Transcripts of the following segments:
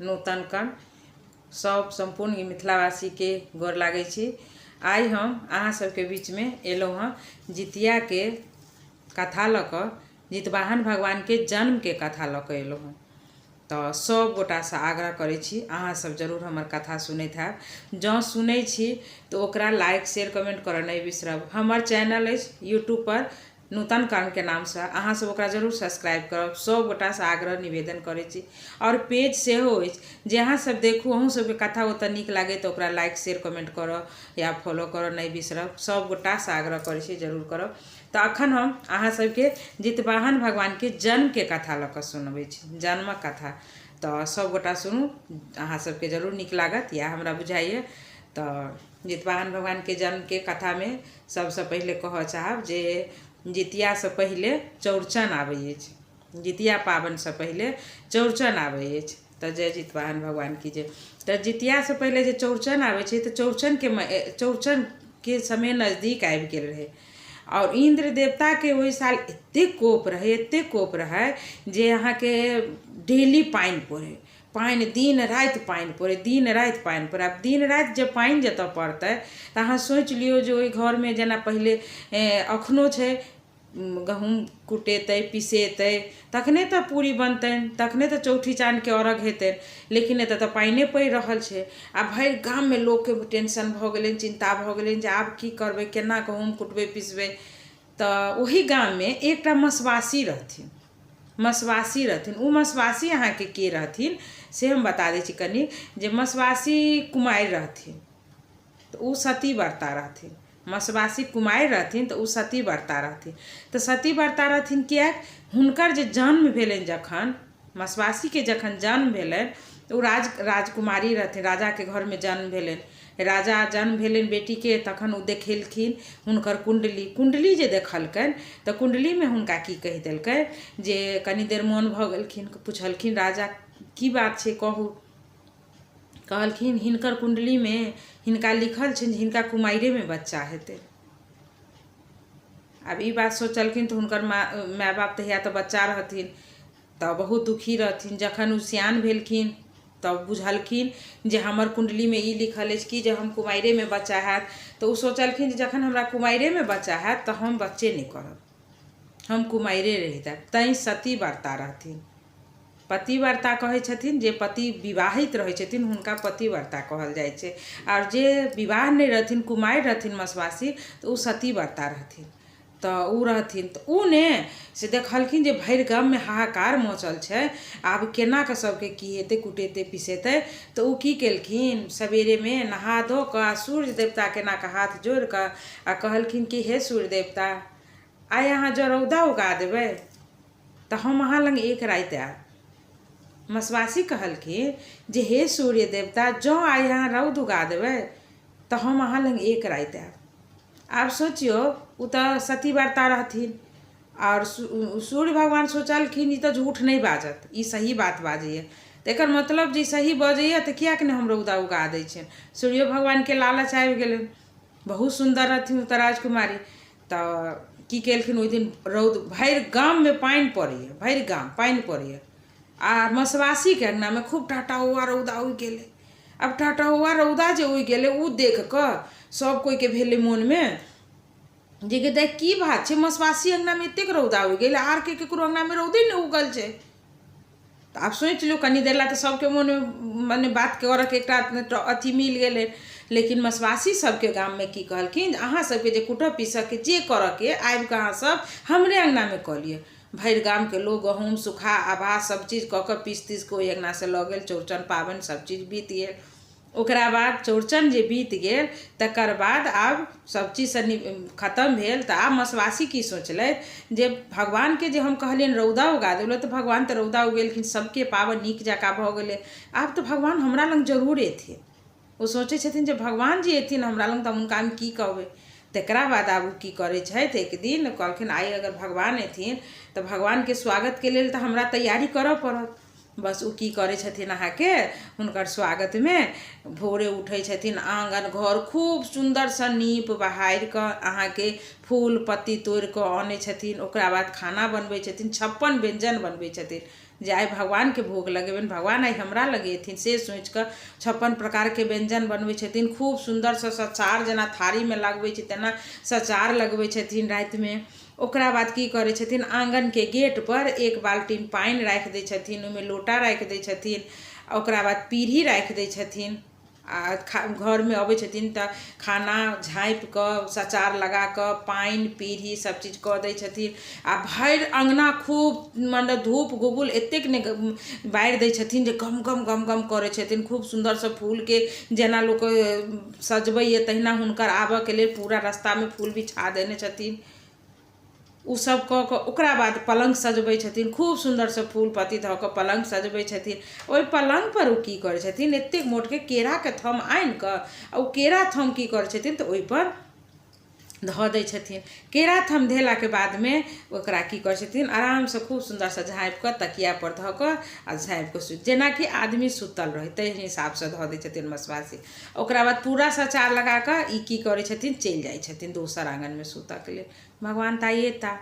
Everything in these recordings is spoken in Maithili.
नूतन कर्ण सब सम्पूर्ण मिथिलावासीके गोर लागै छी। आइ हम अहाँ सबके बीचमे एलहुँ हँ जितियाके कथा लऽ कऽ, जितवाहन भगवानके जन्मके कथा लऽ कऽ एलहुँ हँ। तऽ सब गोटासँ आग्रह करै छी, अहाँ सब जरूर हमर कथा सुनैत हैब। जँ सुनै छी तऽ ओकरा लाइक शेयर कमेंट करऽ नहि बिसरब। हमर चैनल अछि यूट्यूब पर नूतन कर्णके नामसँ, अहाँ सब ओकरा जरूर सब्सक्राइब करब। सब गोटासँ आग्रह निवेदन करै छी। आओर पेज सेहो अछि जे अहाँ सब देखू, अहूँ सबके कथा ओतऽ नीक लागै तऽ ओकरा लाइक शेयर कमेंट करऽ या फॉलो करऽ नहि बिसरब। सब गोटासँ आग्रह करै छी, जरूर करब। तऽ अखन हम अहाँ सबके जितवाहन भगवानके जन्मके कथा लऽ कऽ सुनबै छी, जन्मक कथा। तऽ सब गोटा सुनू, अहाँ सबके जरूर नीक लागत, इएह हमरा बुझाइए। तऽ जितवाहन भगवानके जन्मके कथामे सबसँ पहिले कहऽ चाहब जे जितियासँ पहिले चौड़चन आबै अछि। जितिया पाबनिसँ पहिले चौड़चन आबै अछि। तऽ जय जितवाहन भगवान की जय। तऽ जितियासँ पहिले जे चौड़चन आबै छै, तऽ चौड़चनके चौड़चनके समय नजदीक आबि गेल रहै। आओर इन्द्र देवताके ओहि साल एतेक कोप रहै, एतेक कोप रहै जे अहाँके डेली पानि पड़ै, पानि दिन राति पानि पड़ै, दिन राति पानि पड़ै। आब दिन राति जे पानि जतऽ पड़तै तऽ अहाँ सोचि लियौ जे ओहि घरमे जेना पहिले एखनो छै, गहूँम कुटेतै पिसेतै तखने तऽ पूरी बनतनि, तखने तऽ चौठी चाँदके अर्घ हेतनि। लेकिन एतऽ तऽ पानिए पड़ि रहल छै। आ भरि गाममे लोकके टेंशन भऽ गेलनि, चिन्ता भऽ गेलनि जे आब की करबै, केना गहूँम कुटबै पिसबै। तऽ ओही गाममे एकटा मसवासी रहथिन, मसवासी रहथिन। ओ मसवासी अहाँके के रहथिन से हम बता दै छी कनि, जे मसवासी कुमारि रहथिन तऽ ओ सतीव्रता रहथिन। मसवासी कुमारि रहथिन तऽ ओ सतीव्रता रहथिन। तऽ सतीव्रता रहथिन किएक? हुनकर जे जन्म भेलनि, जखन मसवासीके जखन जन्म भेलनि तऽ ओ राजकुमारी रहथिन, राजाके घरमे जन्म भेलनि। राजा जन्म भेलनि बेटीके, तखन ओ देखेलखिन हुनकर कुण्डली। कुण्डली जे देखलकनि तऽ कुण्डलीमे हुनका की कहि देलकै जे कनि देर मौन भऽ गेलखिन। पुछलखिन राजा, की बात छै, कहू। कहलखिन हिनकर कुण्डलीमे हिनका लिखल छनि जे हिनका कुमारिएमे बच्चा हेतै। आब ई बात सोचलखिन तऽ हुनकर माय बाप तहिया तऽ बच्चा रहथिन, तऽ बहुत दुखी रहथिन। जखन ओ सियान भेलखिन तब बुझलखिन जे हमर कुण्डलीमे ई लिखल अछि कि जे हम कुमारिएमे बच्चा हैत। तऽ ओ सोचलखिन जे जखन हमरा कुमारिएमे बच्चा हैत तऽ हम बच्चे नहि करब, हम कुमारिए रहि जायब। तैँ सतीव्रता रहथिन। पतिव्रता कहै छथिन जे पति विवाहित रहै छथिन, हुनका पतिव्रता कहल जाइ छै। आओर जे विवाह नहि रहथिन, कुमारि रहथिन मसवासी, तऽ ओ सतीव्रता रहथिन। तऽ ओ रहथिन तऽ ओ ने से देखलखिन जे भरि गाममे हाहाकार मचल छै, आब केना कऽ सबके की हेतै, कुटेतै पिसेतै। तऽ ओ की केलखिन, सवेरेमे नहा धो कऽ आ सूर्य देवताके एना कऽ हाथ जोड़ि कऽ आ कहलखिन कि हे सूर्य देवता, आइ अहाँ जँ रौदा उगा देबै तऽ हम अहाँ लग एक राति आयब। मसवासी कहलखिन जे हे सूर्य देवता, जँ आइ अहाँ रौद उगा देबै तऽ हम अहाँ लग एक राति आयब। आब सोचियौ, ओ तऽ सतीव्रता रहथिन आओर सूर्य भगवान सोचलखिन ई तऽ झूठ नहि बाजत, ई सही बात बाजैए, तऽ एकर मतलब जे ई सही बजैए तऽ किएक नहि हम रौदा उगा दै छियनि। सूर्यो भगवानके लालच आबि गेलनि। बहुत सुन्दर रहथिन ओ तऽ राजकुमारी। तऽ की केलखिन, ओहि दिन रौद, भरि गाममे पानि पड़ैए, भरि गाम पानि पड़ैए आ मसवासीके अङ्गनामे खूब टहटहौआ रौदा उगि गेलै। आब टहटहौआ रौदा जे उगि गेलै, ओ देख कऽ सभ कोइके भेलै मोनमे जे गे दाइ, की बात छै, मसवासी अङ्गनामे एतेक रौदा उगि गेलै, आरके ककरो अङ्गनामे रौदे नहि उगल छै। तऽ आब सोचि लियौ, कनि देर लए तऽ सभके मोनमे मने बात करऽके एकटा अथी मिल गेलै। लेकिन मसवासी सभके गाममे की कहलखिन, अहाँ सभके जे कुटऽ पीसऽके जे करऽके आबि कऽ अहाँ सभ हमरे अङ्गनामे कऽ लिअ। भरि गामके लोक गहूँम सुखा आभा सभ चीज कऽ कऽ पीस तीस कऽ ओहि अङ्गनासँ लऽ गेल। चौड़चन पाबनि सभ चीज बीत गेल। ओकरा बाद चौड़चन जे बीत गेल तकर बाद आब सभ चीजसँ खतम भेल। तऽ आब मसवासी की सोचलथि जे भगवानके जे हम कहलियनि रौदा उगा देलहुँ, तऽ भगवान तऽ रौदा उगेलखिन, सभके पाबनि नीक जकाँ भऽ गेलै, आब तऽ भगवान हमरा लग जरूर एथिन। ओ सोचै छथिन जे भगवान जे एथिन हमरा लग तऽ हम हुनका हम की कहबै। तकरा बाद आब ओ की करै छथि, एक दिन कहलखिन आइ अगर भगवान एथिन तऽ भगवानके स्वागतके लेल तऽ हमरा तैयारी करऽ पड़त। बस ओ की करै छथिन, अहाँके हुनकर स्वागतमे भोरे उठै छथिन, आङ्गन घर खूब सुन्दरसँ नीप बहारि कऽ अहाँके फूल पत्ती तोड़ि कऽ अनै छथिन। ओकरा बाद खाना बनबै छथिन, 56 व्यञ्जन बनबै छथिन। जे आइ भगवानके भोग लगेबनि, भगवान आइ हमरा लग एथिन, से सोचिकऽ 56 प्रकारके व्यञ्जन बनबै छथिन। खूब सुन्दरसँ सचार जेना थारीमे लगबै छै तेना सचार लगबै छथिन रातिमे। ओकरा बाद की करै छथिन, आँगनके गेटपर एक बाल्टीन पानि राखि दै छथिन, ओहिमे लोटा राखि दै छथिन, ओकरा बाद पीढ़ी राखि दै छथिन। आ घरमे अबै छथिन तऽ खाना झाँपि कऽ सचार लगा कऽ पानि पीढ़ी सभ चीज कऽ दै छथिन। आ भरि अङ्गना खूब मने धूप गुगुल एतेक नहि बारि दै छथिन जे गम गम गम गम करै छथिन। खूब सुन्दरसँ फूलके जेना लोक सजबैए तहिना हुनकर आबयके लेल पूरा रस्तामे फूल बिछा देने छथिन। ओ सब कऽ कऽ ओकरा बाद पलङ्ग सजबै छथिन, खूब सुन्दरसँ फूल पत्ती धऽ कऽ पलङ्ग सजबै छथिन। ओहि पलङ्गपर ओ की करै छथिन, एतेक मोटके केराके थम आनिकऽ आ ओ केरा थम की करै छथिन तऽ ओहिपर धऽ दै छथिन। केरा थम धेलाके बादमे ओकरा की करै छथिन, आरामसँ खूब सुन्दरसँ झाँपिकऽ तकियापर धऽ कऽ आ झाँपिकऽ सुति, जेनाकि आदमी सुतल रहै ताहि हिसाबसँ धऽ दै छथिन मसबासी। ओकरा बाद पूरा सचार लगा कऽ ई की करै छथिन, चलि जाइ छथिन दोसर आङ्गनमे सुतऽके लेल। भगवान तऽ आइ एता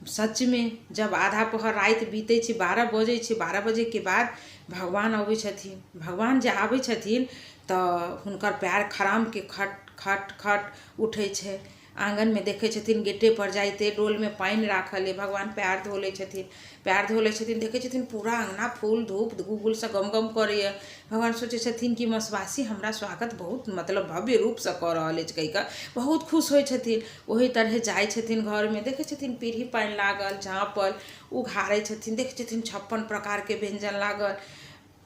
सचमे। जब आधा पहर राति बीतै छै, 12 बजै छै, 12 बजेके बाद भगवान अबै छथिन। भगवान जे आबै छथिन तऽ हुनकर पएर खरामके खट खट खट उठै छै। आङ्गनमे देखै छथिन गेटेपर जाइते डोलमे पानि राखल अइ, भगवान पएर धो लै छथिन। पएर धो लै छथिन, देखै छथिन पूरा अङ्गना फूल धूप गुगुलसँ गम गम करैए। भगवान सोचै छथिन कि मसवासी हमरा स्वागत बहुत मतलब भव्य रूपसँ कऽ रहल अछि कहि कऽ बहुत खुश होइ छथिन। ओही तरहे जाइ छथिन घरमे, देखै छथिन पीढ़ी पानि लागल झाँपल, उघारै छथिन, देखै छथिन 56 प्रकारके व्यञ्जन लागल।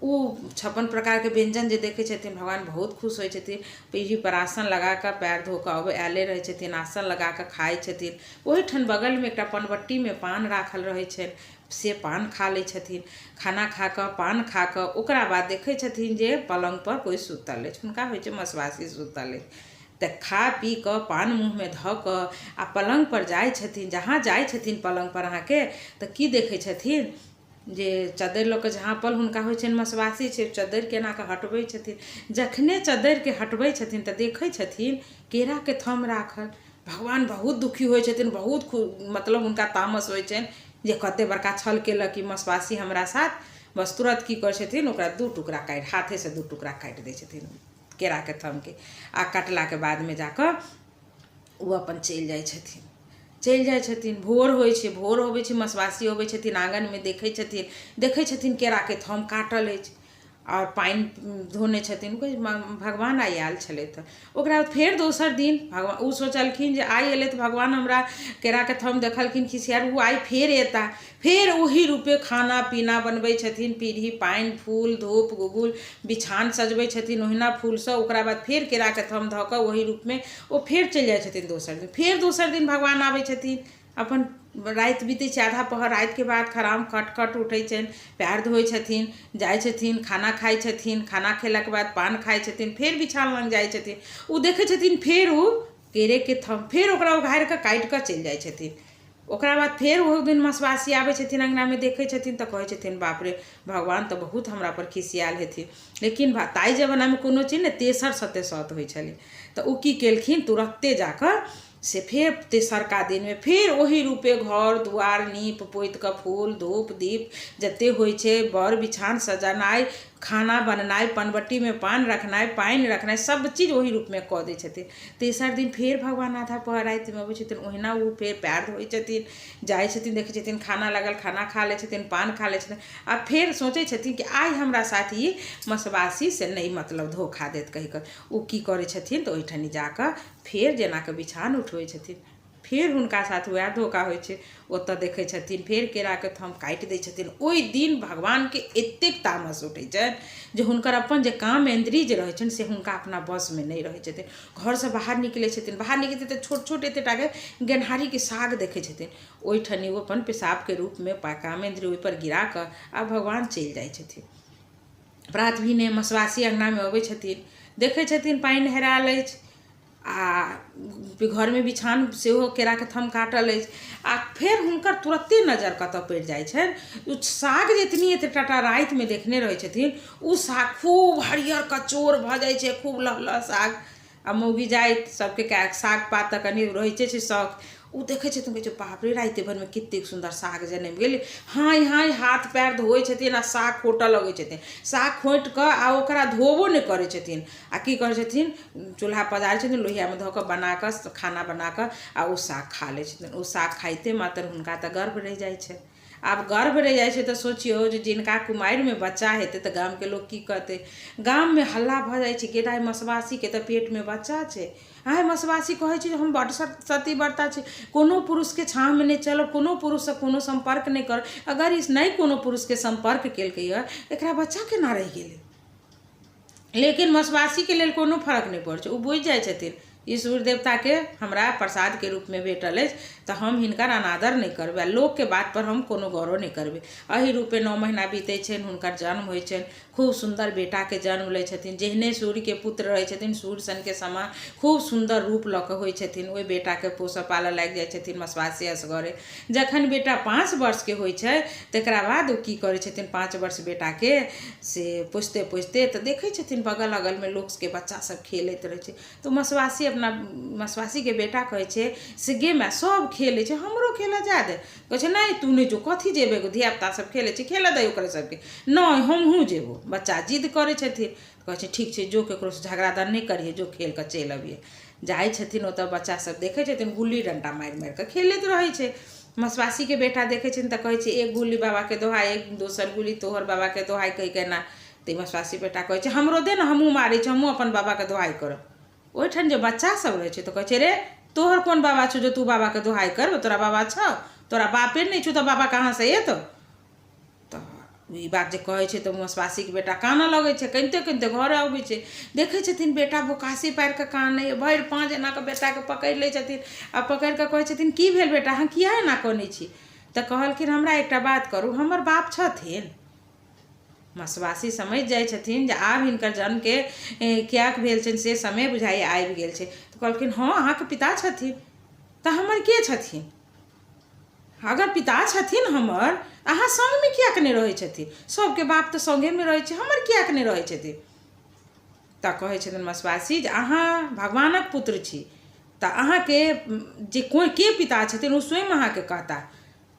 ओ 56 प्रकारके व्यञ्जन जे देखै छथिन भगवान बहुत खुश होइ छथिन। पीढ़ीपर आसन लगा कऽ पएर धो कऽ अबै आयले रहै छथिन, आसन लगा कऽ खाइ छथिन। ओहिठाम बगलमे एकटा पनबट्टीमे पान राखल रहै छनि, से पान खा लै छथिन। खाना खा कऽ पान खा कऽ ओकरा बाद देखै छथिन जे पलङ्गपर कोइ सुतल अछि। हुनका होइ छै मसवासी सुतल अछि। तऽ खा पी कऽ पान मुँहमे धऽ कऽ आ पलङ्गपर जाइ छथिन। जहाँ जाइ छथिन पलङ्गपर अहाँके तऽ की देखै छथिन जे चद्दरि लऽ कऽ झाँपल हुनका होइ छनि मसवासी छै, चद्दरिके एना कऽ हटबै छथिन। जखने चद्दरिके हटबै छथिन तऽ देखै छथिन केराके थम राखल। भगवान बहुत दुखी होइ छथिन, बहुत मतलब हुनका तामस होइ छनि जे कते बड़का छल केलक ई मसवासी हमरा साथ। बस तुरन्त की करै छथिन, ओकरा दू टुकड़ा काटि हाथेसँ दू टुकड़ा काटि दै छथिन केराके थमके। आ काटलाके बादमे जाकऽ ओ अपन चलि जाइ छथिन, चलि जाइ छथिन। भोर होइ छै, भोर होबै छै, मसवासी अबै छथिन आङ्गनमे, देखै छथिन, देखै छथिन केराके थम काटल अछि आओर पानि धोने छथिन। भगवान आइ आयल छलथि। ओकरा फेर दोसर दिन भगवान ओ सोचलखिन जे आइ एलथि भगवान हमरा केराके थम देखलखिन खिसियार, ओ आइ फेर एता। फेर ओही रूपे खाना पीना बनबै छथिन, पीढ़ी पानि फूल धूप गुगुल बिछान सजबै छथिन ओहिना फूलसँ। ओकरा बाद फेर केराके थम धऽ कऽ ओही रूपमे ओ फेर चलि जाइ छथिन दोसर दिन। फेर दोसर दिन भगवान आबै छथिन। अपन राति बीतै छै, आधा पहर रातिके बाद खराम खट खट उठै छनि, पएर धोइ छथिन, जाइ छथिन, खाना खाइ छथिन। खाना खेलाके बाद पान खाइ छथिन, फेर बिछान लग जाइ छथिन। ओ देखै छथिन फेर ओ केरेके थम, फेर ओकरा उघारि कऽ काटि कऽ चलि जाइ छथिन। ओकरा बाद फेर ओहो दिन मसवासी आबै छथिन अङ्गनामे, देखै छथिन तऽ कहै छथिन बाप रे भगवान तऽ बहुत हमरापर खिसियाएल हेथिन। लेकिन ताहि जमानामे कोनो चीज ने तेसर सते सत होइ छलै। तऽ ओ की केलखिन, तुरत्ते जाकऽ से फेर तेसरका दिनमे फेर ओही रूपे घर दुआर नीप पोति कऽ फूल धूप दीप जते होइ छै, बर बिछान सजेनाइ, खाना बनेनाइ, पनबट्टीमे पान रखनाइ, पानि रखनाइ, सब चीज ओही रूपमे कऽ दै छथिन। तेसर दिन फेर भगवान आधा पहर रातिमे अबै छथिन, ओहिना ओ फेर पएर धोइ छथिन, जाइ छथिन, देखै छथिन खाना लागल, खाना खा लै छथिन, पान खा लै छथिन। आ फेर सोचै छथिन कि आइ हमरा साथ ई मसबासी से नहि मतलब धोखा देत कहि कऽ ओ की करै छथिन तऽ ओहिठनी जाकऽ फेर जेनाकऽ बिछान उठबै छथिन। फेर हुनका साथ वएह धोखा होइ छै। ओतऽ देखै छथिन फेर केराके थम काटि दै छथिन। ओहि दिन भगवानके एतेक तामस उठै छनि जे हुनकर अपन जे काम इन्द्रिय जे रहै छनि से हुनका अपना वशमे नहि रहै छथिन। घरसँ बाहर निकलै छथिन, बाहर निकलै तऽ छोट छोट एते टाके गेनहारीके साग देखै छथिन। ओहिठनी ओ अपन पेशाबके रूपमे काम इन्द्रिय ओहिपर गिरा कऽ आ भगवान चलि जाइ छथिन। प्रात भेने मसवासी अङ्गनामे अबै छथिन, देखै छथिन पानि हेरायल अछि आ घरमे बिछान सेहो केराके थम काटल अछि। आ फेर हुनकर तुरत्ते नजर कतऽ पड़ि जाइ छनि, ओ साग जे एतनी एते टाटा रातिमे देखने रहै छथिन ओ साग खूब हरियर कचोर भऽ जाइ छै, खूब लहलह साग। आ मौगी जाइत सबके साग पात तऽ कनि रहिते छै शौक। ओ देखै छथिन, कहै छै बाप रे, राति भरिमे कतेक सुन्दर साग जनमि गेलै। हाँय हाँय हाथ पएर धोइ छथिन आ साग खोँटऽ लगै छथिन। साग खोँटि कऽ आ ओकरा धोबो नहि करै छथिन आ की करै छथिन, चूल्हा पजारै छथिन, लोहियामे धऽ कऽ बना कऽ खाना बना कऽ आ ओ साग खा लै छथिन। ओ साग खाइते मात्र हुनका तऽ गर्भ रहि जाइ छनि। आब गर्भ रहि जाइ छै तऽ सोचियौ जे जिनका कुमारिमे बच्चा हेतै तऽ गामके लोक की कहतै। गाममे हल्ला भऽ जाइ छै, गे दाइ, मसबासीके तऽ पेटमे बच्चा छै। आँय, मसबासी कहै छै जे हम बड्ड सतीव्रता छी, कोनो पुरुषके छाँहमे नहि चलब, कोनो पुरुषसँ कोनो सम्पर्क नहि करब। अगर ई नहि कोनो पुरुषके सम्पर्क केलकैए, एकरा बच्चा केना रहि गेलै? लेकिन मसबासीके लेल कोनो फरक नहि पड़ै छै। ओ बुझि जाइ छथिन, ई सूर्य देवताके हमरा प्रसादके रूपमे भेटल अछि, तऽ हम हिनकर अनादर नहि करबै आ लोकके बातपर हम कोनो गौरो नहि करबै। एहि रूपे 9 महीना बीतै छनि, हुनकर जन्म होइ छनि। खूब सुन्दर बेटाके जन्म लै छथिन। जेहने सूर्यके पुत्र रहै छथिन, सूर्य सनके समान खूब सुन्दर रूप लऽ कऽ होइ छथिन। ओहि बेटाके पोसऽ पालऽ लागि जाइ छथिन मसबासी असगरे। जखन बेटा 5 वर्षके होइ छै, तकरा बाद ओ की करै छथिन, 5 वर्ष बेटाके से पोसिते पोसिते तऽ देखै छथिन बगल अगलमे लोकके बच्चा सब खेलैत रहै छै। तऽ मसबासी अपना मसबासीके बेटा कहै छै से गे माय, सब खेलै छै, हमरो खेलऽ जाय दे। कहै छै नहि, तू नहि जो। कथी जेबै? धियापुता सब खेलै छै, खेलऽ दही ओकरा सबके। नहि, हमहूँ जेबो। बच्चा जिद करै छथिन। कहै छै ठीक छै, जो, ककरोसँ झगड़ा दन नहि करिहे, जो, खेल कऽ चलि अबिहे। जाइ छथिन ओतऽ, बच्चा सब देखै छथिन गुल्ली डण्टा मारि मारि कऽ खेलैत रहै छै। मसबासीके बेटा देखै छथिन तऽ कहै छै एक गुल्ली बाबाके दोहाइ, एक दोसर गुल्ली तोहर बाबाके दोहाइ, कहि कऽ एना। तऽ मसबासी बेटा कहै छै हमरो दे ने, हमहूँ मारै छी, हमहूँ अपन बाबाके दोहाइ करब। ओहिठाम जे बच्चा सब रहै छै तऽ कहै छै रे, तोहर कोन बाबा छौ जे तू बाबाके दोहाइ करबै? तोरा बाबा छौ? तोरा बापे नहि छौ तऽ बाबा कहाँसँ एतौ? तऽ ई बात जे कहै छै तऽ मसबासीके बेटा कानऽ लगै छै। कनिते कनिते घर अबै छै, देखै छथिन बेटा भोकासी पारि कऽ कानैए। भरि पाँज एना कऽ बेटाके पकड़ि लै छथिन आ पकड़ि कऽ कहै छथिन की भेल बेटा, अहाँ किया एना कनै छी? तऽ कहलखिन हमरा एकटा बात करू, हमर बाप छथिन? मसबासी समझि जाइ छथिन जे आब हिनकर जन्मके किएक भेल छनि से समय बुझाइए आबि गेल छै। तऽ कहलखिन हँ, अहाँके पिता छथिन। तऽ हमर के छथिन? अगर पिता छथिन हमर, अहाँ सङ्गमे किएक नहि रहै छथिन? सभके बाप तऽ सङ्गेमे रहै छै, हमर किएक नहि रहै छथिन? तऽ कहै छथिन मसबासी जे अहाँ भगवानक पुत्र छी, तऽ अहाँके जे कोइ के पिता छथिन ओ स्वयं अहाँके कहता।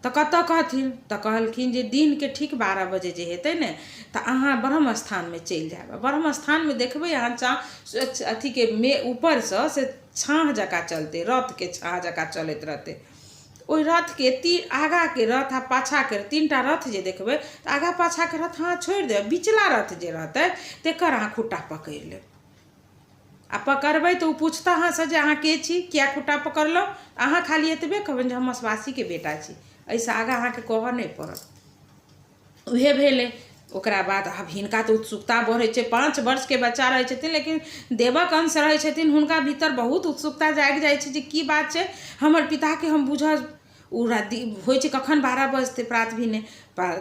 तऽ कतऽ कहथिन? तऽ कहलखिन जे दिनके ठीक 12 बजे जे हेतै ने, तऽ अहाँ ब्रह्म स्थानमे चलि जायब। ब्रह्म स्थानमे देखबै अहाँ चा अथीके मे ऊपरसँ से छाँह जकाँ चलतै, रथके छाँह जकाँ चलैत रहतै। ओहि रथके आगाँके रथ आ पाछाँके 3टा रथ जे देखबै, तऽ आगाँ पाछाँके रथ अहाँ छोड़ि देबै, बिचला रथ जे रहतै तेकर अहाँ खुट्टा पकड़ि लेब। आ पकड़बै तऽ ओ पूछता अहाँसँ जे अहाँ के छी, किया खुट्टा पकड़लहुँ? अहाँ खाली एतबे कहबनि जे हम मसबासीके बेटा छी। एहिसँ आगाँ अहाँके कहऽ नहि पड़त। उएह भेलै। ओकरा बाद आब हिनका तऽ उत्सुकता बढ़ै छै। 5 वर्षके बच्चा रहै छथिन, लेकिन देवक अंश रहै छथिन, हुनका भीतर बहुत उत्सुकता जागि जाइ छै जे की बात छै, हमर पिताके हम बुझब। ओ राति होइ छै कखन 12 बजतै प्रात भिने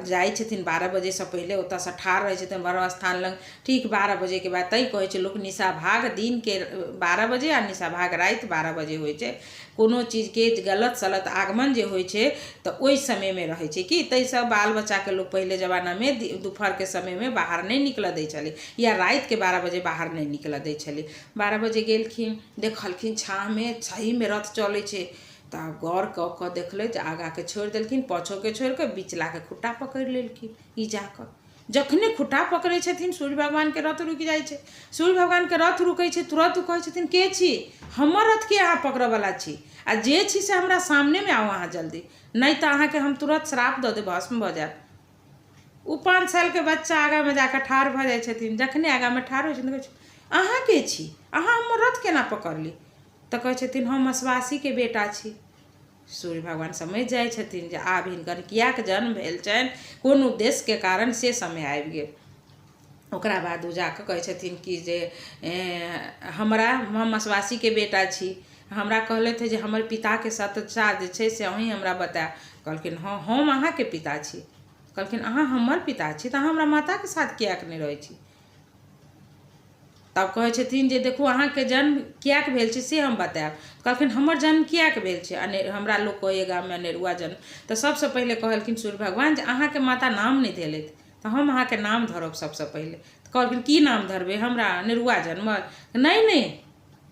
जाइ छथिन। 12 बजेसँ पहिले ओतऽसँ ठाढ़ रहै छथिन ब्रह्म स्थान लग। ठीक 12 बजेके बाद, तैँ कहै छै लोक निशा भाग दिनके 12 बजे आ निशा भाग राति 12 बजे होइ छै। कोनो चीजके गलत सलत आगमन जे होइ छै तऽ ओहि समयमे रहै छै कि ताहिसँ बाल बच्चाके लोक पहिले जमानामे दुपहरके समयमे बाहर नहि निकलऽ दै छलै या रातिके 12 बजे बाहर नहि निकलऽ दै छलै। 12 बजे गेलखिन, देखलखिन छाँहमे सहीमे रथ चलै छै। तऽ गौर कऽ कऽ देखलथि, आगाँके छोड़ि देलखिन, पाछोके छोड़ि कऽ बिचलाके खुट्टा पकड़ि लेलखिन। ई जाकऽ जखने खुट्टा पकड़ै छथिन, सूर्य भगवानके रथ रुकि जाइ छै। सूर्य भगवानके रथ रुकै छै, तुरन्त ओ कहै छथिन के छी, हमर रथके अहाँ पकड़ऽवला छी? आ जे छी से हमरा सामनेमे आउ अहाँ जल्दी, नहि तऽ अहाँके हम तुरन्त श्राप दऽ देब, भस्म भऽ जायब। ओ 5 सालके बच्चा आगाँमे जाकऽ ठाढ़ भऽ जाइ छथिन। जखने आगाँमे ठाढ़ होइ छथिन, कहै छथिन अहाँ के छी, अहाँ हमर रथ केना पकड़ली? तऽ कहै छथिन हम मसबासीके बेटा छी। सूर्य भगवान समझि जाइ छथिन जे आब हिनकर किएक जन्म भेल छनि, कोन उद्देश्यके कारण, से समय आबि गेल। ओकरा बाद ओ जाकऽ कहै छथिन कि जे हमरा हम मसबासीके बेटा छी, हमरा कहलथि जे हमर पिताके सत्यता जे छै से अहीँ हमरा बतायब। कहलखिन हँ, हम अहाँके पिता छी। कहलखिन अहाँ हमर पिता छी तऽ अहाँ हमरा माताके साथ किएक नहि रहै छी? तब कहै छथिन जे देखू, अहाँके जन्म किएक भेल छै से हम बतायब। कहलखिन हमर जन्म किएक भेल छै? अने हमरा लोक कहैए गाममे अनेरुआ जन्म। तऽ सबसँ पहिले कहलखिन सूर्य भगवान जे अहाँके माता नाम नहि धेलथि, तऽ हम अहाँके नाम धरब सबसँ पहिले। तऽ कहलखिन की नाम धरबै हमरा, अनेरुआ जन्मल? नहि नहि,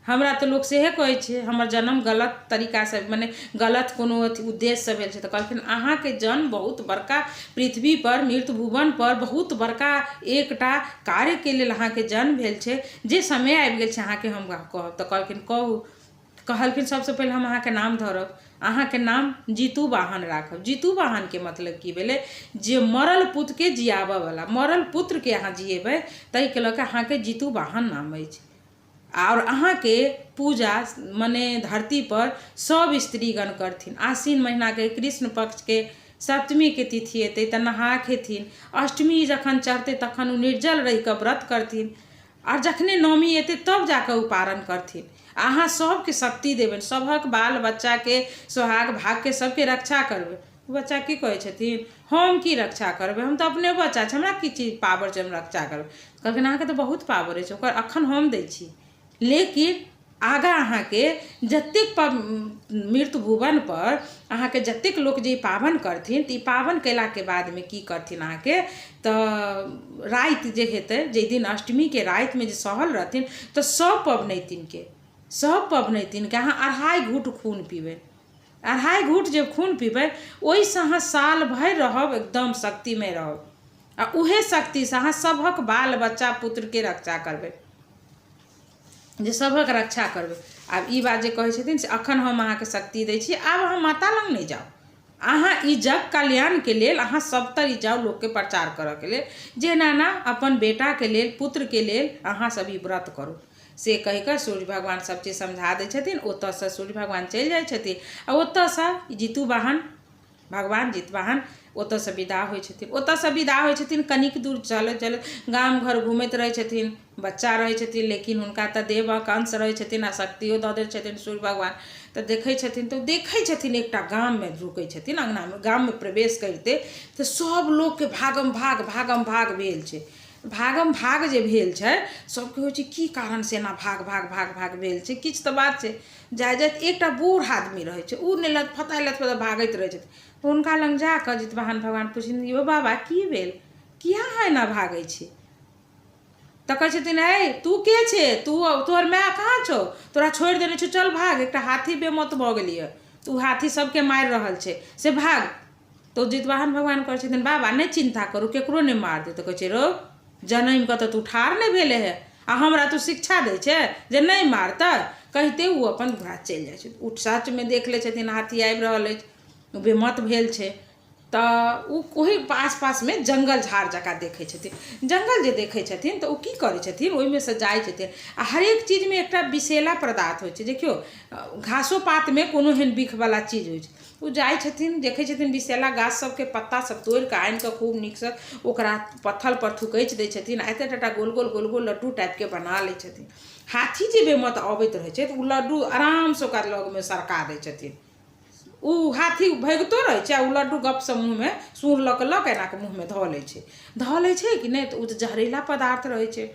हमरा तऽ लोक सएह कहै छै, हमर जन्म गलत तरीकासँ मने गलत कोनो अथी उद्देश्यसँ भेल छै। तऽ कहलखिन अहाँके जन्म बहुत बड़का पृथ्वीपर मृत भुवनपर बहुत बड़का एकटा कार्यके लेल अहाँके जन्म भेल छै, जे समय आबि गेल छै अहाँके हम कहब। तऽ कहलखिन कहू। कहलखिन सबसँ पहिले हम अहाँके नाम धरब, अहाँके नाम जीतू वाहन राखब। जीतू वाहनके मतलब की भेलै, जे मरल पुत्रके जियाबऽवला, मरल पुत्रके अहाँ जियेबै ताहिके लऽ कऽ अहाँके जीतू वाहन नाम अछि। आओर अहाँके पूजा मने धरतीपर सब स्त्रीगण करथिन। आश्विन महीनाके कृष्ण पक्षके सप्तमीके तिथि एतै तऽ नहा खेथिन, अष्टमी जखन चढ़तै तखन ओ निर्जल रहि कऽ व्रत करथिन, आओर जखने नवमी एतै तब जाकऽ ओ पारण करथिन। अहाँ सबके शक्ति देबनि, सभक बाल बच्चाके सोहाग भागके सबके रक्षा करबै। ओ बच्चा की कहै छथिन, हम की रक्षा करबै, हम तऽ अपने बच्चा छी, हमरा की चीज पावर छै हम रक्षा करबै। कहलखिन अहाँके तऽ बहुत पावर अछि, ओकर अखन हम दै छी, लेकिन आगाँ अहाँके जतेक मृत्यु भुवनपर अहाँके जतेक लोक जे ई पाबनि करथिन तऽ ई पाबनि कयलाके बादमे की करथिन अहाँके, तऽ राति जे हेतै, जाहि दिन अष्टमीके रातिमे जे सहल रहथिन तऽ सब पबनैतिनके अहाँ 2.5 घूँट खून पीबै। 2.5 घूँट जे खून पीबै ओहिसँ अहाँ साल भरि रहब एकदम शक्तिमय रहब, आ उहे शक्तिसँ अहाँ सभक बाल बच्चा पुत्रके रक्षा करबै, जे सभक रक्षा करबै। आब ई बात जे कहै छथिन से अखन हम अहाँके शक्ति दै छी, आब अहाँ माता लग नहि जाउ, अहाँ ई जग कल्याणके लेल अहाँ सबतर ई जाउ लोकके प्रचार करऽके लेल, जे एना एना अपन बेटाके लेल पुत्रके लेल अहाँ सब ई व्रत करू। से कहि कऽ सूर्य भगवान सब चीज समझा दै छथिन। ओतऽसँ सूर्य भगवान चलि जाइ छथिन आ ओतऽसँ जीतू वाहन भगवान जितवाहन ओतऽसँ विदा होइ छथिन। ओतऽसँ विदा होइ छथिन, कनिक दूर चलैत चलैत गाम घर घुमैत रहै छथिन, बच्चा रहै छथिन, लेकिन हुनका तऽ देवक अंश रहै छथिन आ शक्तियो दऽ दै छथिन सूर्य भगवान। तऽ देखै छथिन तऽ देखै छथिन एकटा गाममे रुकै छथिन, अङ्गनामे गाममे प्रवेश करिते तऽ सब लोकके भागम भाग भागम भाग भेल छै। भागम भाग जे भेल छै सबके होइ छै की कारणसँ एना भाग भाग भाग भाग भेल छै, किछु तऽ बात छै। जाइत जाइत एकटा बूढ़ आदमी रहै छै, ओ नहि लतफताइ लतफताइ भागैत रहै छथिन। हुनका लग जाकऽ जितवाहन भगवान पुछथिन, यौ बाबा की भेल, किया अहाँ एना भागै छी? तऽ कहै छथिन, हे तू के छे, तू तोहर माय कहाँ छौ, तोरा छोड़ि देने छौ, चल भाग, एकटा हाथी बेमत भऽ गेलियै तऽ ओ हाथी सबके मारि रहल छै, से भाग। तऽ जितवाहन भगवान कहै छथिन, बाबा नहि चिन्ता करू, केकरो नहि मार देत। तऽ कहै छै, रौ जनमि कऽ तऽ तू ठाढ़ नहि भेलै हे आ हमरा तू शिक्षा दै छै जे नहि मारतै। कहिते ओ अपन घोड़ा चलि जाइ छै। ओ सचमे देख लै छथिन हाथी आबि रहल अछि, ओ बेमत भेल छै, तऽ ओ ओहि आस पासमे जङ्गल झाड़ जकाँ देखै छथिन। जङ्गल जे देखै छथिन तऽ ओ की करै छथिन, ओहिमे सँ जाइ छथिन आ हरेक चीजमे एकटा विषैला पदार्थ होइ छै। देखियौ घासो पातमे कोनो एहन बिखवला चीज होइ छै। ओ जाइ छथिन, देखै छथिन विषैला गाछ सबके पत्ता सब तोड़िकऽ आनिकऽ खूब नीकसँ ओकरा पत्थलपर थुकचि दै छथिन आ एते टाटा गोल गोल गोल गोल लड्डू टाइपके बना लै छथिन। हाथी जे बेमत अबैत रहै छै तऽ ओ लड्डू आरामसँ ओकरा लगमे सरका दै छथिन। ओ हाथी भगितो रहै छै आ ओ लड्डू गपसँ मुँहमे सूँढ़ लऽ कऽ लऽ कऽ एना कऽ मुँहमे धऽ लै छै। धऽ लै छै कि नहि तऽ ओ तऽ जहरीला पदार्थ रहै छै,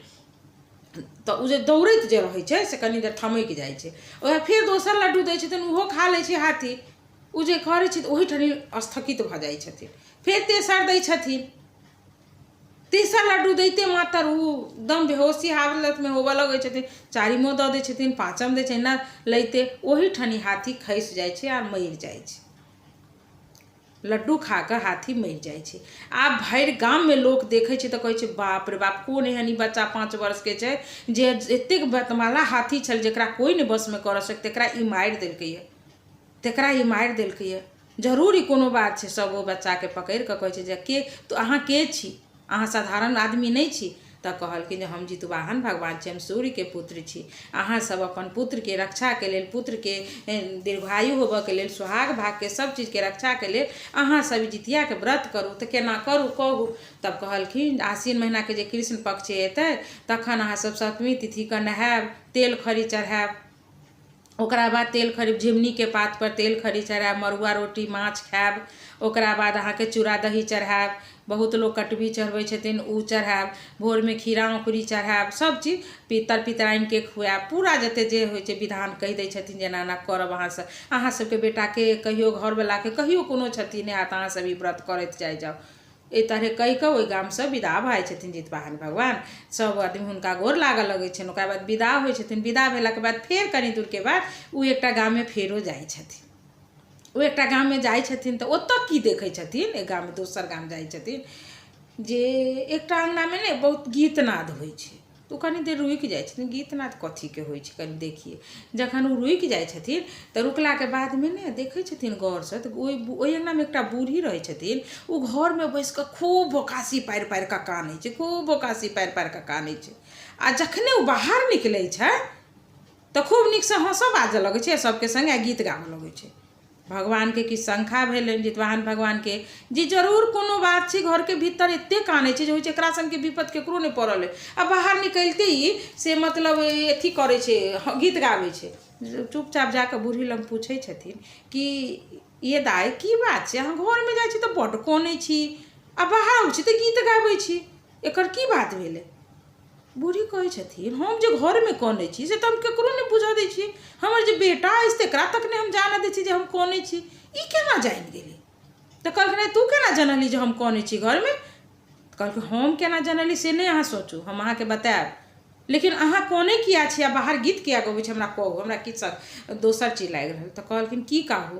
तऽ ओ जे दौड़ैत जे रहै छै से कनि देर थमकि जाइ छै। ओएह फेर दोसर लड्डू दै छथिन, ओहो खा लै छै हाथी। ओ जे करै छै तऽ ओहिठाम स्थगित भऽ जाइ छथिन। फेर तेसर दै छथिन, तेसर लड्डू दैते मातर ओ एकदम बेहोशी हालतमे होबऽ लगै छथिन। चारिमो दऽ दै छथिन, पाँचम दै छथिन, एना लैते ओहिठाम हाथी खसि जाइ छै आ मरि जाइ छै। लड्डू खा कऽ हाथी मरि जाइ छै। आब भरि गाममे लोक देखै छै तऽ कहै छै, बाप रे बाप, कोन एहन ई बच्चा 5 वर्षके छै जे एतेक बतमाला हाथी छल जकरा कोइ नहि वशमे करऽ सकतै, तकरा ई मारि देलकैए, तकरा ई मारि देलकैए, जरूर ई कोनो बात छै। सब ओ बच्चाके पकड़ि कऽ कहै छै जे के अहाँ के छी, अहाँ साधारण आदमी नहि छी। तऽ कहलखिन जे हम जितवाहन भगवान छी, हम सूर्यके पुत्र छी, अहाँ सब अपन पुत्रके रक्षाके लेल, पुत्रके दीर्घायु होबऽके लेल, सुहाग भागके सब चीजके रक्षाके लेल अहाँ सब जितियाके व्रत करू। तऽ केना करू कहू? तब कहलखिन आश्विन महीनाके जे कृष्ण पक्ष एतै तखन अहाँ सब सप्तमी तिथिके नहायब, तेल खरी चढ़ायब, ओकरा बाद तेल खरी झिमनीके पात पर तेल खरी चढ़ायब, मड़ुआ रोटी माछ खायब, ओकरा बाद अहाँके चूड़ा दही चढ़ायब, बहुत लोक कटबी चढ़बै छथिन ओ चढ़ायब, भोरमे खीरा औंकुरी चढ़ायब, सब चीज पितर पितराइनके खुआयब, पूरा जते जे होइ छै विधान कहि दै छथिन जे एना एना करब अहाँ सब, अहाँ सबके बेटाके कहियो, घरवलाके कहियो कोनो क्षति नहि हैत, अहाँ सब ई व्रत करैत जाइ जाउ। एहि तरहे कहि कऽ ओहि गामसँ विदा भऽ जाइ छथिन जितवाहन भगवान। सभ आदमी हुनका गोर लागऽ लगै छनि। ओकरा बाद विदा होइ छथिन। विदा भेलाके बाद फेर कनि दूरके बाद ओ एकटा गाममे फेरो जाइ छथिन। ओ एकटा गाममे जाइ छथिन तऽ ओतऽ की देखै छथिन, एक गाममे दोसर गाम जाइ छथिन जे एकटा अङ्गनामे ने बहुत गीतनाद होइ छै। तऽ ओ कनि देर रुकि जाइ छथिन, गीतनाद कथीके होइ छै कनि देखियै। जखन ओ रुकि जाइ छथिन तऽ रुकलाके बादमे ने देखै छथिन गौरसँ तऽ ओहि ओहि अङ्गनामे एकटा बूढ़ी रहै छथिन। ओ घरमे बैसि कऽ खूब भोकासी पारि पारि कऽ कानै छै, खूब भोकासी पारि पारि कऽ कानै छै। आ जखने ओ बाहर निकलै छै तऽ खूब नीकसँ हँसऽ बाजऽ लगै छै आ सभके सङ्गे गीत गाबऽ लगै छै। भगवानके किछु शङ्का भेलनि जितवाहन भगवानके जे जरूर कोनो बात छै, घरके भीतर एतेक कानै छै जे होइ छै एकरा सनके विपत ककरो नहि पड़ल अइ, आ बाहर निकलिते ई से मतलब अथी करै छै, गीत गाबै छै। चुपचाप जा कऽ बूढ़ी लग पूछै छथिन कि ये दाइ, की बात छै, अहाँ घरमे जाइ छी तऽ बड्ड कनै छी आ बाहर अबै छी तऽ गीत गाबै छी, एकर की बात भेलै? बूढ़ी कहै छथिन, हम जे घरमे कनै छी से तऽ हम ककरो नहि बुझऽ दै छियै। हमर जे बेटा अछि तकरा तक नहि हम जानऽ दै छियै जे हम कनै छी। ई केना जानि गेलै? तऽ कहलखिन, तू केना जनलही जे हम कनै छी घरमे? तऽ कहलकै, हम केना जनली से नहि अहाँ सोचू, हम अहाँके बतायब, लेकिन अहाँ कनै किया छी आ बाहर गीत किया गबै छी, हमरा कहू, हमरा किछु दोसर चीज लागि रहल। तऽ कहलखिन, की कहू,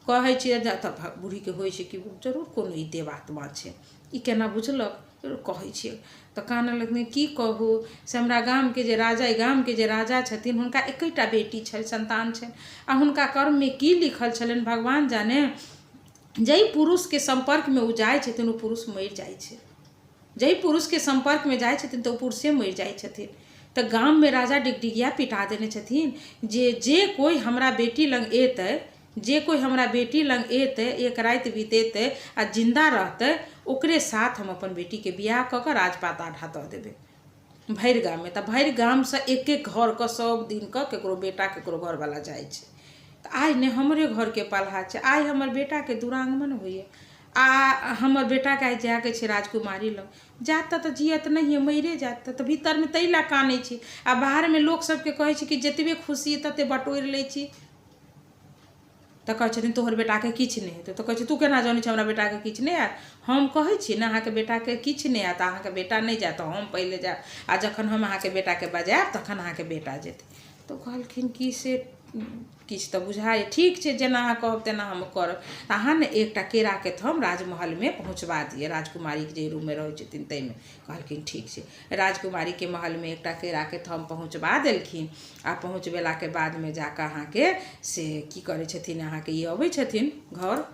कहै छियै। तऽ बूढ़ीके होइ छै कि जरूर कोनो ई देवात्मा छै, ई केना बुझलक? कहै छियै। तऽ कानऽ लगलै, की कहू, से हमरा गामके जे राजा, एहि गामके जे राजा छथिन, हुनका एकैटा बेटी छनि, सन्तान छनि, आ हुनका कर्ममे की लिखल छलनि भगवान जाने, जाहि पुरुषके सम्पर्कमे ओ जाइ छथिन ओ पुरुष मरि जाइ छै। जाहि पुरुषके सम्पर्कमे जाइ छथिन तऽ ओ पुरुषे मरि जाइ छथिन। तऽ गाममे राजा डिगडिगिया पिटा देने छथिन जे जे कोइ हमरा बेटी लग एतै, जे कोइ हमरा बेटी लग एतै, एक राति बितेतै आ जिन्दा रहतै, ओकरे साथ हम अपन बेटीके बियाह कऽ कऽ राजपाट आधा दऽ देबै भरि गाममे। तऽ भरि गामसँ एक एक घरके सब दिनके ककरो बेटा, ककरो घरवला जाइ छै। तऽ आइ ने हमरे घरके पलहा छै, आइ हमर बेटाके दुरागमन होइए आ हमर बेटाके आइ जायके छै राजकुमारी लग। जायत तऽ जियत नहिए, मरिए जायत। तऽ भीतरमे ताहि लए कानै छी आ बाहरमे लोक सबके कहै छी कि जतबे खुशी तते बटोरि लै छी। तऽ कहै छथिन, तोहर बेटाके किछु नहि हेतौ। तऽ कहै छै, तू केना जनै छी हमरा बेटाके किछु नहि हैत? हम कहै छी ने अहाँके बेटाके किछु नहि हैत। अहाँके बेटा नहि जायत तऽ हम पहिले जायब, आ जखन हम अहाँके बेटाके बजायब तखन अहाँके बेटा जेतै। तऽ कहलखिन कि से किछु तऽ बुझाइए, ठीक छै, जेना अहाँ कहब तेना हम करब। तऽ अहाँ ने एकटा केराके थम राजमहलमे पहुँचबा दिअ, राजकुमारीके जे रूममे रहै छथिन ताहिमे। कहलखिन, ठीक छै। राजकुमारीके महलमे एकटा केराके थम पहुँचबा देलखिन आ पहुँचबेलाके बादमे जाकऽ अहाँके से की करै छथिन, अहाँके ई अबै छथिन घर,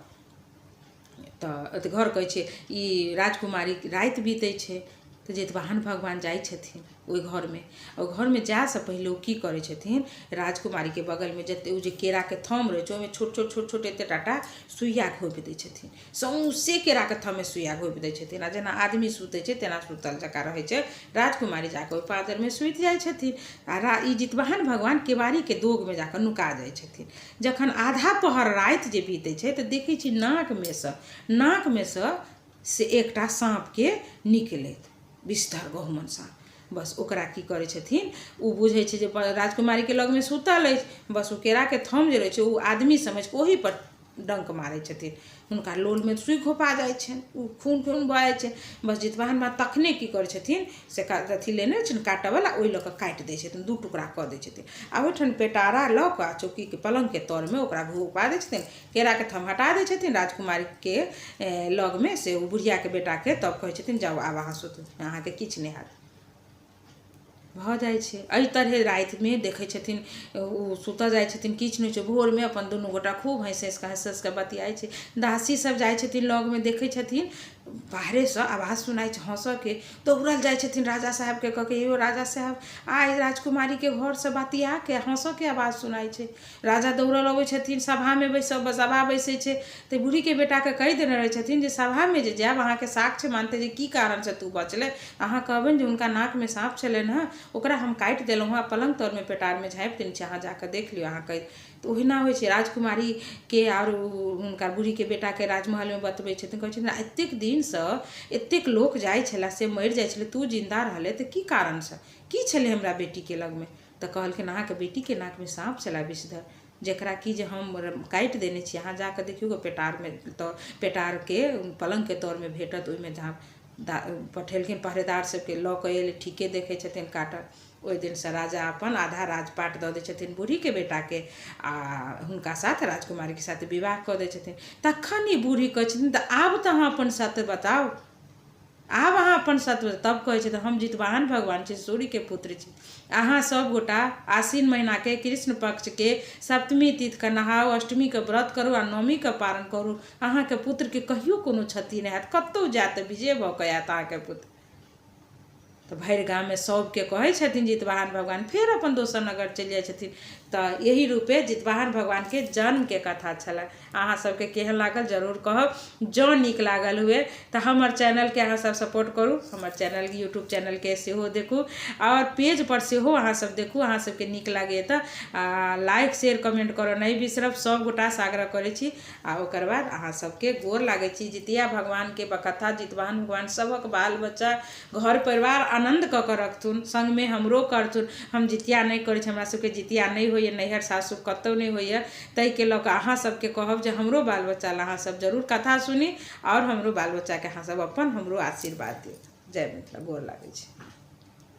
तऽ घर कहै छै ई राजकुमारी। राति बीतै छै तऽ जितवाहन भगवान जाइ छथिन ओहि घरमे। ओहि घरमे जायसँ पहिले ओ की करै छथिन, राजकुमारीके बगलमे जते ओ जे केराके थम रहै छै ओहिमे छोट छोट छोट छोट एते टाटा सुइया घोपि दै छथिन। सौँसे केराके थममे सुइया घोपि दै छथिन आ जेना आदमी सुतै छै तेना सुतल जकाँ रहै छै। राजकुमारी जाकऽ ओहि पाँजरमे सुति जाइ छथिन आ ई जितवाहन भगवान केबाड़ीके दोगमे जाकऽ नुका जाइ छथिन। जखन आधा पहर राति जे बीतै छै तऽ देखै छी नाकमे सँ से एकटा साँपके निकलैत, विषधर गहुमन साँप। बस ओकरा की करै छथिन, ओ बुझै छै जे राजकुमारीके लगमे सुतल अछि। बस ओ केराके थम जे रहै छै ओ आदमी समझि कऽ ओहीपर डङ्क मारै छथिन। हुनका लोलमे सुइ घोपा जाइ छनि, ओ खून खून भऽ जाइ छै। बस जितवाहन माँ तखने की करै छथिन से अथी लेने छथिन काटऽवला, ओहि लऽ कऽ काटि दै छथिन, दू टुकड़ा कऽ दै छथिन आ ओहिठाम पेटारा लऽ कऽ आ चौकीके पलङ्गके तरमे ओकरा घोपा दै छथिन। केराके थम हटा दै छथिन राजकुमारीके लगमे से ओ बुढ़ियाके बेटाके। तब कहै छथिन, जाउ, आब अहाँ सुतू, अहाँके किछु नहि हैत। भऽ जाइ छै एहि तरहे। रातिमे देखै छथिन, ओ सुतऽ जाइ छथिन, किछु नहि होइ छै। भोरमे अपन दुनू गोटा खूब हँसि हँसि कऽ, हँसि हँसि कऽ बतियाइ छै। दासी सब जाइ छथिन लगमे, देखै छथिन बाहरेसँ आवाज सुनाइ छै हँसऽके। दौड़ल जाइ छथिन राजा साहेबके कहके, यौ राजा साहेब, आइ राजकुमारीके घरसँ बतियाके हँसऽके आवाज सुनाइ छै। राजा दौड़ल अबै छथिन। सभामे बैसब, सभा बैसै छै तऽ बूढ़ीके बेटाके कहि देने रहै छथिन जे सभामे जे जायब, अहाँके साक्ष्य मानतै जे की कारणसँ तू बचलै। अहाँ कहबनि जे हुनका नाकमे साँप छलनि हँ, ओकरा हम काटि देलहुँ हँ आ पलङ्ग तरमे पेटारमे झाँपि देने छी, अहाँ जाकऽ देख लियौ। अहाँ कहि तऽ ओहिना होइ छै। राजकुमारीके आओर हुनका बूढ़ीके बेटाके राजमहलमे बतबै छथिन। कहै छथिन, एतेक दिनसँ एतेक लोक जाइ छलै से मरि जाइ छलै, तू जिन्दा रहलै तऽ की कारणसँ? की छलै हमरा बेटीके लगमे? तऽ कहलखिन, अहाँके बेटीके नाकमे साँप छलै विषधर। जकरा कि जे हम काटि देने छी, अहाँ जाकऽ देखियौ गऽ पेटारमे, तऽ पेटारके पलङ्गके तरमे भेटत। ओहिमे झाँप पठेलखिन पहरेदार सबके, लऽ कऽ एलै, ठीके देखै छथिन काटल। ओहि दिनसँ राजा अपन आधा राजपाट दऽ दै छथिन बूढ़ीके बेटाके आ हुनका साथ राजकुमारीके साथ विवाह कऽ दै छथिन। तखन ई बूढ़ी कहै छथिन, तऽ आब तऽ अहाँ अपन सत्य बताउ, आब अहाँ अपन सत्य। तब कहै छथिन, हम जितवाहन भगवान छी, सूर्यके पुत्र छी। अहाँ सब गोटा आश्विन महिनाके कृष्ण पक्षके सप्तमी तिथिके नहाउ, अष्टमीके व्रत करू आ नवमीके पारण करू, अहाँके पुत्रके कहियो कोनो क्षति नहि हैत, कतहु जायत तऽ विजय भऽ कऽ आयत अहाँके पुत्र। तऽ भरि गाममे सभके कहै छथिन जितवाहन भगवान, फेर अपन दोसर नगर चलि जाइ छथिन। तऽ एहि रूपे जितवाहन भगवानके जन्मके कथा छलै। अहाँ सबके केहन लागल जरूर कहब। जँ नीक लागल हुए तऽ हमर चैनलके अहाँ सब सपोर्ट करू, हमर चैनल यूट्यूब चैनलके सेहो देखू आओर पेजपर सेहो अहाँ सब देखू। अहाँ सबके नीक लागैए तऽ लाइक शेयर कमेंट करऽ नहि बिसरब, सब गोटासँ आग्रह करै छी। आ ओकर बाद अहाँ सबके गोर लागै छी। जितिया भगवानके बकथा जितवाहन भगवान सभक बाल बच्चा घर परिवार आनन्द कऽ कऽ रखथुन, सङ्गमे हमरो करथुन। हम जितिया नहि करै छी, हमरा सबके जितिया नहि होइए, नैहर सासुर कतहु नहि होइए, ताहिके लऽ कऽ अहाँ सबके कहब जे हमरो बाल बच्चा लए अहाँ सब जरूर कथा सुनी आओर हमरो बाल बच्चाके अहाँ सब अपन हमरो आशीर्वाद दियौ। जय मिथिला, गोर लागै छी।